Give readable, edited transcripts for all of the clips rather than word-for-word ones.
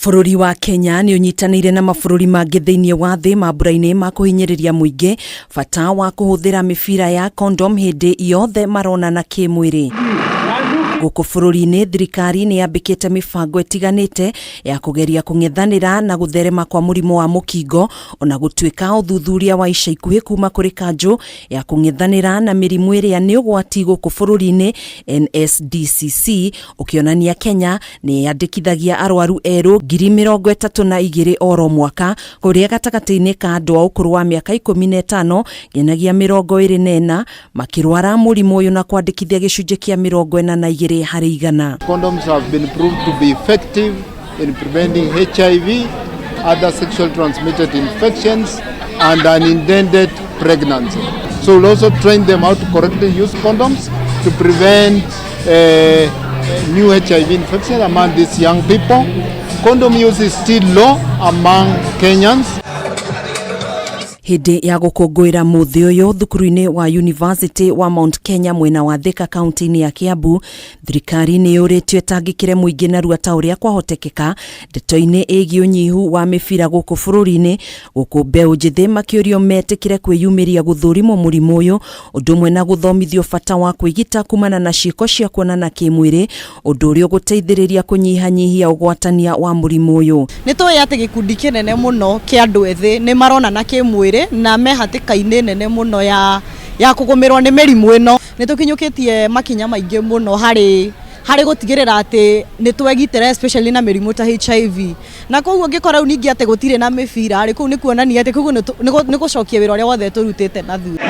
Bũrũri wa Kenya nĩ ũnyitanĩire na mabũrũri mangĩ thĩinĩ wa thĩ mambura-inĩ ma kũhinyĩrĩria mũingĩ bata wa kũhũthĩra mĩbira ya condom hĩndĩ yothe maronana kĩmwĩrĩ. Gũkũ bũrũri-inĩ thirikari nĩ yambĩkĩte mĩbango ĩtiganĩte ya kũgeria kũng'ethanĩra na gũtherema kwa mũrimũ wa mũkingo, ona gũtuĩka ũthuthuria wa ica ikuhĩ kuma kũrĩ kanjũ ya kũng'ethanĩra na mĩrimũ ĩrĩa nĩ ũgwati gũkũ bũrũri-inĩ NSDCC ũkĩonania Kenya nĩ yandĩkithagia arwaru erũ 32,000 oro mwaka, kũrĩa gatagatĩ-inĩ ka andũ a ũkũrũ wa mĩaka 15 nginyagia 24 makĩrwara mũrimũ ũyũ na kwandĩkithia gĩcunjĩ kĩa 42 harĩ igana. Condoms have been proved to be effective in preventing HIV, other sexually transmitted infections, and unintended pregnancy. So we'll also train them how to correctly use condoms to prevent new HIV infection among these young people. Condom use is still low among Kenyans. Hĩndĩ ya gũkũngũĩra mũthĩ ũyũ thukuru-inĩ wa University wa Mount Kenya mwena wa Thika, kaunti-inĩ ya Kiambu, thirikari nĩ yũrĩtio ĩtangĩkĩre mũingĩ narua ta ũrĩa kwahotekeka ndeto-inĩ ĩgiĩ ũnyihu wa mĩbira gũkũ bũrũri-inĩ, gũkũ mbeũ njĩthĩ makĩũrio metĩkĩre kwĩyumĩria gũthũrimwo mũrimũ ũyũ, ũndũ ũmwe na gũthomithio bata wa kwĩgita kumana na ciĩko cia kuonana kĩmwĩrĩ, ũndũ ũrĩa ũgũteithĩrĩria kũnyihanyihia ũgwatania wa mũrimũ ũyũ. Nĩ tũĩ atĩ gĩkundi kĩnene mũno kĩa andũ ethĩ nĩ maronana kĩmwĩrĩ na me hatĩka-inĩ nene mũno ya kũgũmĩrwo nĩ mĩrimũ ĩno. Nĩ tũkinyũkĩtie makinya maingĩ mũno harĩ gũtigĩrĩra atĩ nĩ twegitĩra, especially na mĩrimũ ta HIV, na koguo ngĩkora rĩu ningĩ atĩ gũtirĩ na mĩbira rĩ, kũu nĩ kuonania atĩ koguo nĩ gũcokia wĩra ũrĩa wothe tũrutĩte na thutha.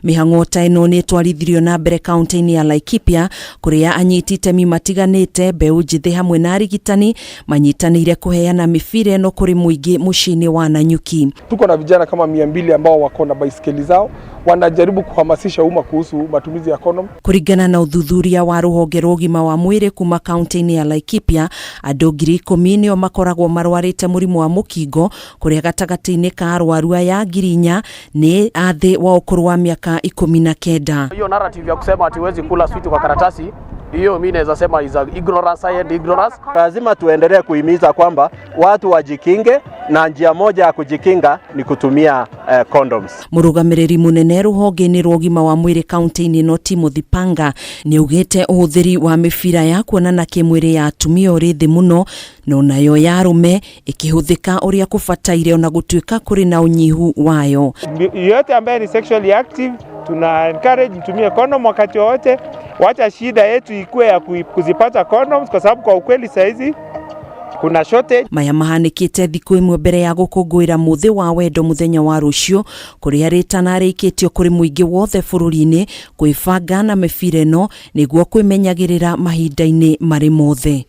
Mĩhang'o ta ĩno nĩ ĩtwarithirio na mbere kaunti-inĩ ya Laikipia, kũrĩa anyiti itemi matiganĩte, mbeũ njĩthĩ hamwe na arigitani, manyitanĩire kũheana mĩbira ĩno kũrĩ mũingĩ mũciĩ-inĩ wa Nanyuki. Tuko na vijana kama 200 ambao wako na baiskeli zao, wanajaribu kuhamasisha umma kuhusu matumizi ya condom. Kũringana na ũthuthuria wa rũhonge rwa ũgima wa mwĩrĩ kuma kaunti-inĩ ya Laikipia, andũ 10,000 nĩo makoragwo marwarĩte mũrimũ wa mũkingo, kũrĩa gatagatĩ-inĩ ka arwaru aya 4,000 nĩ a thĩ wa ũkũrũ wa mĩaka 19. Hiyo narrative ya kusema ati huwezi kula sweet kwa karatasi, hiyo mi naweza sema is a ignorance, high ignorance. Lazima tuendelee kuhimiza kwamba watu wajikinge, na njia moja ya kujikinga ni kutumia condoms. Mũrũgamĩrĩri mũnene rũhonge-inĩ rwa ũgima wa mwĩrĩ kaunti-inĩ ĩno, Timothy Panga, nĩ augĩte ũhũthĩri wa mĩbira ya kuonana kĩmwĩrĩ ya atumia ũrĩ thĩ mũno, no nayo ya arũme ĩkĩhũthĩka ũrĩa kũbataire, ona gũtuĩka kũrĩ na ũnyihu wayo. Yeyote ambaye ni sexually active, tuna encourage mtumie condom wakati wowote. Wacha shida yetu ikuwe ya kuzipata condoms, kwa sababu kwa ukweli saizi kuna shortage. Maya mahanĩkĩte thikũ ĩmwe mbere ya gũkũngũĩra mũthĩ wa wendo mũthenya wa rũciũ, kũrĩa rĩtana rĩikĩtio kũrĩ mũingĩ wothe bũrũri-inĩ kwĩbanga na mĩbira ĩno nĩguo kwĩmenyagĩrĩra mahinda-inĩ marĩ mothe.